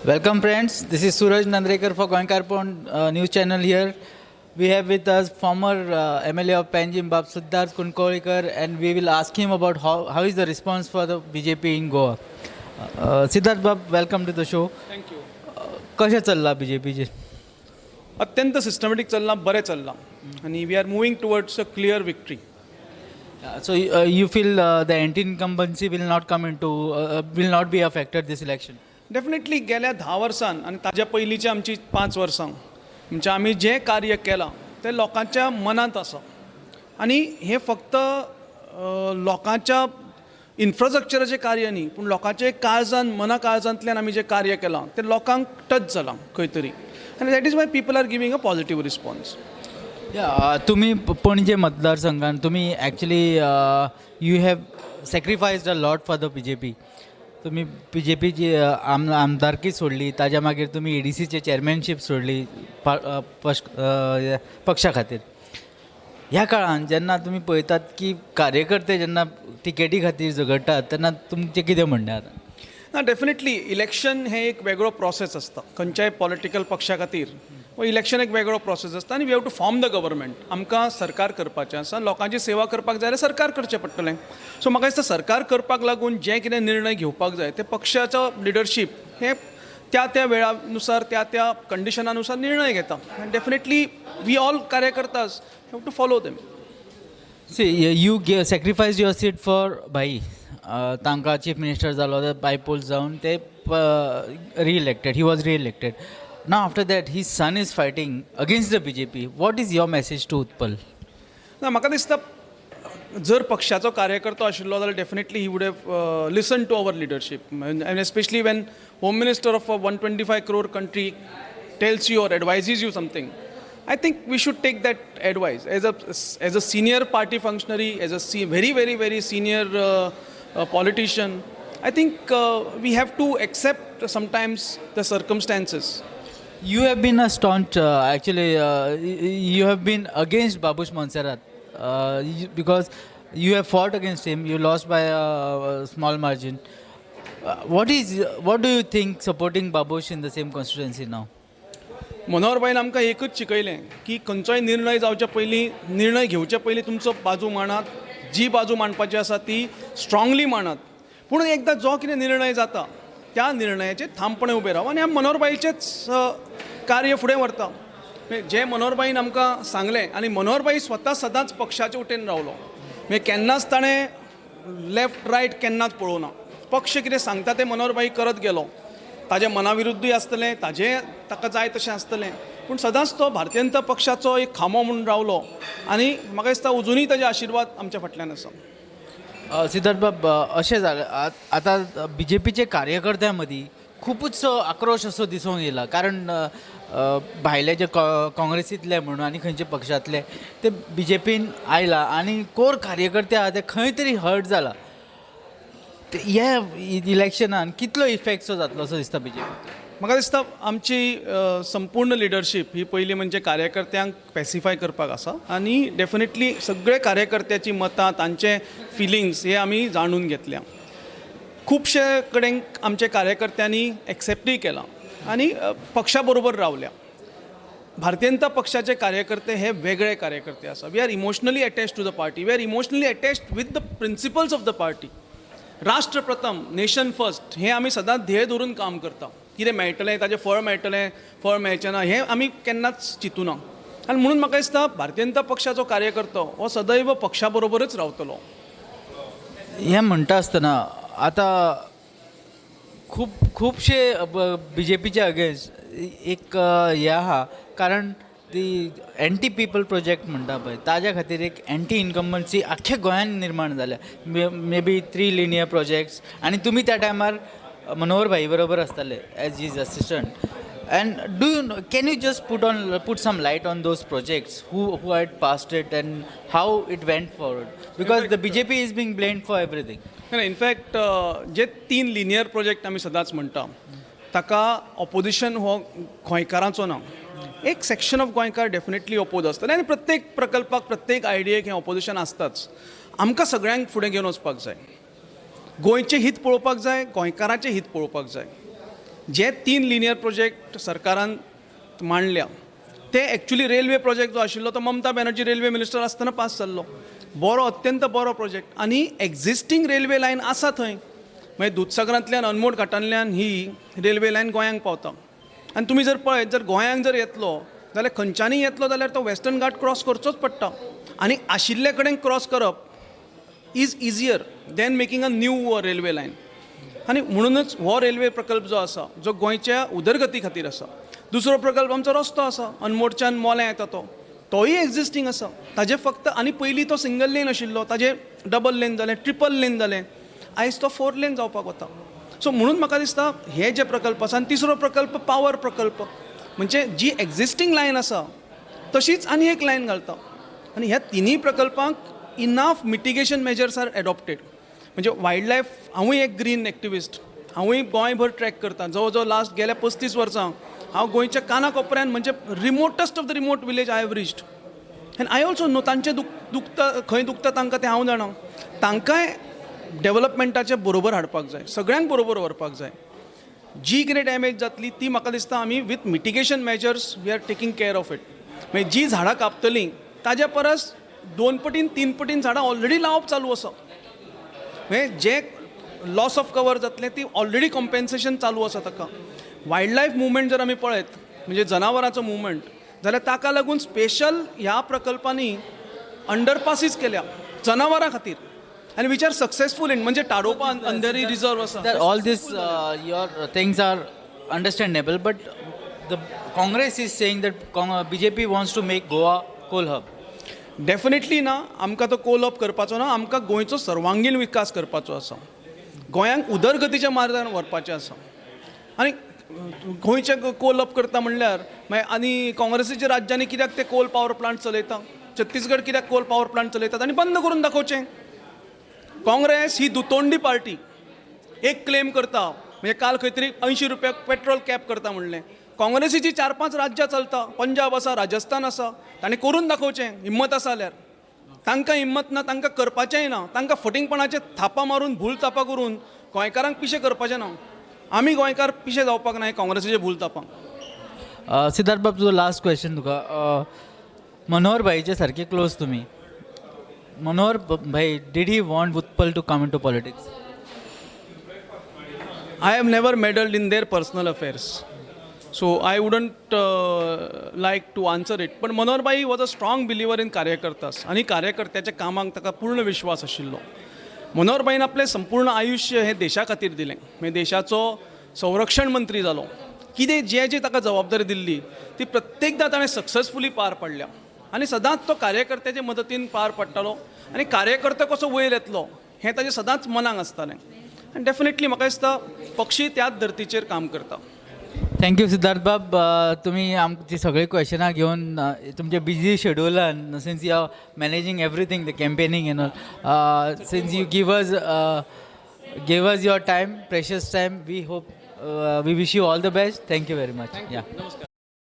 Welcome friends, this is Suraj Nandrekar for Goenkarponn News Channel here. We have with us former MLA of Panjim, Bab Siddharth Kunkolikar, and we will ask him about how is the response for the BJP in Goa. Siddharth Bab, welcome to the show. Thank you. कशें चल्लां बीजेपीचें? अत्यंत systematic चल्लां, बरें चल्लां आनी we are moving towards a clear victory. So you feel the anti-incumbency will not come into, will not be affected this election? Definitely गेल्या 10 वर्सान आनी ताज्या पयलींची आमची 5 वर्सां म्हणजे आमी जें कार्य केलां तें लोकांच्या मनांत आसा आनी हें फक्त लोकांच्या इन्फ्रास्ट्रक्चराचें कार्य न्ही, पूण लोकांचे काळजान, मना काळजांतल्यान आमी जें कार्य केलां तें लोकांक टच जालां खंय तरी आनी that is why people are giving a positive response. तुमी पणजे मतदारसंघान तुमी actually you have sacrificed a lot for the BJP. तुमी बीजेपीची आमदारकी सोडली, ताज्या मागीर तुमी ईडीसीचे चेअरमॅनशीप सोडली पक्षा खातीर. ह्या काळान जेन्ना तुमी पळयतात की कार्यकर्ते जेन्ना टिकेटी खातीर झगडटात तेन्ना तुमचें कितें म्हणणें आतां? ना, डेफिनेटली इलेक्शन हें एक वेगळो प्रोसेस आसता खंयच्याय पॉलिटिकल पक्षा खातीर. इलेक्शन एक वेगळो प्रोसेस आसता आनी we have to form the government. आमकां सरकार करपाचें आसा, लोकांची सेवा करपाक जाय जाल्यार सरकार करचें पडटलें. सो म्हाका दिसता सरकार करपाक लागून जें कितें निर्णय घेवपाक जाय ते पक्षाचो लिडरशीप हें त्या त्या वेळानुसार, त्या त्या कंडिशना नुसार निर्णय घेता आनी definitely we all कार्यकर्तास have to follow them. See, you sacrifice your seat for भाई. तांकां चीफ मिनिस्टर जालो, बायपोल जावन ते re-elected, he was re-elected. Now after that his son is fighting against the BJP. What is your message to Utpal? ना, म्हाका दिसता जर पक्षाचो कार्यकर्तो आशिल्लो जाल्यार definitely he would have listen to our leadership, and especially when home minister of a 125 crore country tells you or advises you something, I think we should take that advice. As a senior party functionary, as a very, very, very senior politician, I think we have to accept sometimes the circumstances. You have been a staunch, actually, you have been against Babush Monserrat because you have fought against him, you lost by a small margin. What do you think supporting Babush in the same constituency now? मनोहरभाईन आमकां एकूच शिकयलें की खंयचोय निर्णय जावच्या पयलीं, निर्णय घेवचे पयलीं तुमचो बाजू मांडात, जी बाजू मांडपाची आसा ती स्ट्रांगली मांडात, पूण एकदां जो कितें निर्णय जाता त्या निर्णयाचेर ठामपणे उबें राव. आनी आमी मनोहरभाईचेंच कार्य फुडें व्हरता. जें मनोहरभाईन आमकां सांगलें, आनी मनोहरभाई स्वता सदांच पक्षाचे वटेन रावलो, म्हणजे केन्नाच ताणें लेफ्ट रायट केन्नाच पळोवना. पक्ष कितें सांगता तें मनोहरभाई करत गेलो. ताजे मनाविरुद्धूय आसतलें, ताजें ताका जाय तशें आसतलें, पूण सदांच तो भारतीय जनता पक्षाचो एक खांबो म्हूण रावलो आनी म्हाका दिसता अजुनूय ताजे आशिर्वाद आमच्या फाटल्यान आसा. सिद्धार्थ बाब, अशें जालें आतां बीजेपीचे कार्यकर्त्यां मदीं खुबूच आक्रोश असो दिसूंक येयला, कारण भायले जे काँग्रेसींतले म्हणून आनी खंयचे पक्षांतले ते बीजेपीन आयला आनी कोर कार्यकर्ते आहा ते खंय तरी हर्ट जाला. ह्या इलेक्शनान कितलो इफेक्ट सो जातलो असो दिसता बीजेपी? म्हाका दिसता आमची संपूर्ण लिडरशीप ही पयलीं म्हणजे कार्यकर्त्यांक पॅसिफाय करपाक आसा आनी डेफिनेटली सगळे कार्यकर्त्याची मतां, तांचे फिलिंग्स हे आमी जाणून घेतल्या. खुबशे कडेन आमचे कार्यकर्त्यांनी एक्सेप्टूय केलां आनी पक्षा बरोबर रावल्या. भारतीय जनता पक्षाचे कार्यकर्ते हे वेगळे कार्यकर्ते आसा. We are emotionally attached to the party, we are emotionally attached with the principles of the party. राष्ट्र प्रथम, नेशन फर्स्ट हें आमी सदांच ध्येय धरून काम करता. कितें मेळटलें, ताजें फळ मेळटलें, फळ मेळचें ना हें आमी केन्नाच चिंतूना. आनी म्हणून म्हाका दिसता भारतीय जनता पक्षाचो कार्यकर्तो हो सदैव पक्षा बरोबरच रावतलो. हें म्हणटा आसतना आतां खूब खुबशे बीजेपीच्या अगेन्स्ट एक हें आहा, कारण ती एंटी पीपल प्रोजेक्ट म्हणटा पळय ताज्या खातीर एक एंटी इनकम्बन्सी आख्ख्या गोंयान निर्माण जाल्या. May be 3 linear projects, आनी तुमी त्या टायमार मनोहर भाई बरोबर आसताले as his assistant. And do you know, can you just put some light on those projects, who had passed it and how it went forward, because the BJP is being blamed for everything. In fact J 3 linear project आमी सदांच म्हणटा ताका opposition हो गोंयकारांचो ना. एक section of गोंयकार definitely oppose आसतले आनी प्रत्येक प्रकल्पाक, प्रत्येक आयडियेक हें ऑपोजिशन आसताच. आमकां सगळ्यांक फुडें घेवन वचपाक जाय, गोंयचें हित पळोवपाक जाय, गोंयकारांचें हित पळोवपाक जाय. जे 3 लिनियर प्रोजेक्ट सरकारान मांडल्या ते एक्चुली रेल्वे प्रोजेक्ट जो आशिल्लो तो ममता बॅनर्जी रेल्वे मिनिस्टर आसतना पास जाल्लो, बरो, अत्यंत बरो प्रोजेक्ट. आनी एक्झिस्टींग रेल्वे लायन आसा थंय, मागीर दुदसागरांतल्यान अनमोड घाटांतल्यान ही रेल्वे लायन गोंयांक पावता. आनी तुमी जर पळयत जर गोंयांक जर येतलो जाल्यार खंयच्यानूय येतलो जाल्यार तो वेस्टर्न घाट क्रॉस करचोच पडटा आनी आशिल्ले कडेन क्रॉस करप is easier than making a new railway line. आनी म्हणूनच हो रेल्वे प्रकल्प जो आसा जो गोंयच्या उदरगती खातीर आसा. दुसरो प्रकल्प आमचो रस्तो आसा, अनमोडच्यान मोल्यां येता तो, तोय एक्झिस्टींग आसा. ताजे फक्त आनी पयलीं तो सिंगल लेन आशिल्लो, ताजे डबल लेन जालें, ट्रिपल लेन जालें, आयज तो 4 लेन जावपाक वता. सो म्हणून म्हाका दिसता हे जे प्रकल्प आसा. आनी तिसरो प्रकल्प पावर प्रकल्प, म्हणजे जी एक्झिस्टींग लायन आसा तशीच आनी एक लायन घालता. आनी ह्या तिनूय प्रकल्पांक enough mitigation measures are adopted. म्हणजे वायल्ड लायफ, हांवूय एक ग्रीन एक्टिविस्ट, हांवूय गोंयभर ट्रॅक करता. जवळ जवळ लास्ट गेल्या 35 वर्सां हांव गोंयच्या काना कोपऱ्यान, म्हणजे remotest of the remote village I have reached. And I also know तांचें दुखता खंय दुखता तांकां तें हांव जाणा. तांकांय डेवलपमेंटाचे बरोबर हाडपाक जाय, सगळ्यांक बरोबर व्हरपाक जाय. जी कितें डॅमेज जातली ती म्हाका दिसता आमी with mitigation measures we are taking care of it. मागीर जी झाडां कापतलीं ताज्या परस 2 पटीन 3 पटीन झाडां ऑलरेडी लावप चालू आसा. म्हणजे जे लॉस ऑफ कवर जातलें ती ऑलरेडी कॉम्पेन्सेशन चालू आसा ताका. वायल्ड लायफ मुवमेंट जर आमी पळयत म्हणजे जनावरांचो मुवमेंट जाल्यार ताका लागून स्पेशल ह्या प्रकल्पांनी अंडरपासीस केल्या जनावरां खातीर आनी which are successful in, म्हणजे ताडोबा अंधेरी रिजर्व आसा. All this your things are understandable, but the Congress is saying that BJP wants to make Goa coal hub. Definitely ना, आमकां तो कोल हब करपाचो ना, आमकां गोंयचो सर्वांगीण विकास करपाचो आसा, गोंयांक उदरगतीच्या मार्गान व्हरपाचें आसा. आनी गोंयचे कोल हब करता म्हणल्यार मागीर आनी काँग्रेसीच्या राज्यांनी कित्याक ते कोल पावर प्लांट चलयता, छत्तीसगड कित्याक कोल पावर प्लांट चलयतात आनी बंद करून दाखोवचें. काँग्रेस ही दुतोंडी पार्टी, एक क्लेम करता म्हणजे काल खंय तरी 80 रुपया पेट्रोल कॅप करता म्हणलें. काँग्रेसीची 4-5 राज्यां चलता, पंजाब आसा, राजस्थान आसा, ताणें करून दाखोवचें हिम्मत आसा जाल्यार. तांकां हिम्मत ना, तांकां करपाचेंय ना, तांकां फटींगपणाचे थापां मारून भूल थापां करून गोंयकारांक पिशें करपाचें ना. आमी गोंयकार पिशे जावपाक ना काँग्रेसीचे भूल थापांक. सिद्धार्थ बाब, तुजो लास्ट क्वेश्चन तुका. मनोहर भाईचे सारके क्लोज तुमी, मनोहर भाई, did he want Utpal to come into politics? I have never meddled in their personal affairs, so I wouldn't like to answer it. पण Manohar bhai was a strong believer in कार्यकर्तास आनी कार्यकर्त्याच्या कामाक ताका पूर्ण विश्वास आशिल्लो. मनोहर भाईन आपलें संपूर्ण आयुश्य हें देशा खातीर दिलें, मागीर देशाचो संरक्षण मंत्री जालो. कितें जे जे ताका जबाबदारी दिल्ली ती प्रत्येकदां ताणें सक्सेसफुली पार पाडल्या आनी सदांच तो कार्यकर्त्याचे मदतीन पार पडटालो आनी कार्यकर्तो कसो वयर येतलो हें ताजें सदांच मनाक आसतालें. आनी डेफिनेटली म्हाका दिसता पक्षी त्याच धर्तीचेर काम करता. Thank you Siddharth बाब, तुमी आमची सगळीं क्वेशनां घेवन तुमच्या busy शेड्युलान, since you are managing everything, the campaigning and all, since you give us your time, precious time, we hope, we wish you all the best. Thank you very much. Yeah. नमस्कार.